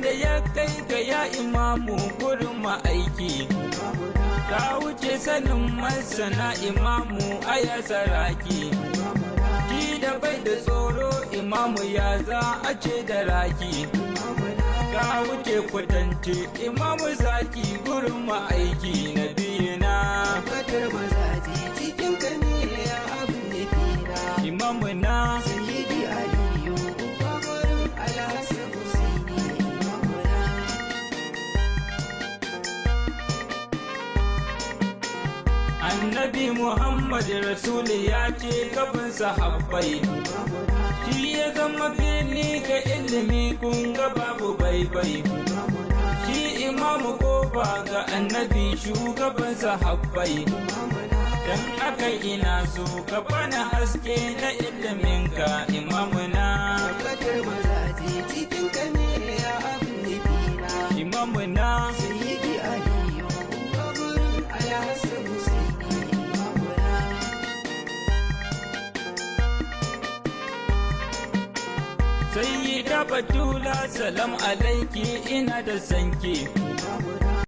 Wanda ya kai ga ya imamu gurin ma'aiki. Ka wuce sanin masana imamu aya saraki. Ki da bai da tsoro imamu ya za a ce da raki. Ka wuce kwatance imamu zaki gurin ma'aiki na biyuna. Tabbatar mazaje cikin ka ne ya abin nufina. Imamu na. Sayyidi Aliyu, uba gurin Alhassan Husaini, imamuna. Annabi Muhammad Rasul ya ce kafin sahabbai. Shi ya zama fili ga ilimi, kun ga babu baibai. Shi imamu kofa ga annabi shugaban sahabbai. Dan aka ina so ka bani haske na iliminka imamuna. Tabbatar mazaje cikin ka ne ya abin nufina. Imamuna. Sayyidi Aliyu, uba gurin Alhassan Husaini, imamuna. Sayyida Batula salam alaiki, ina da sanki.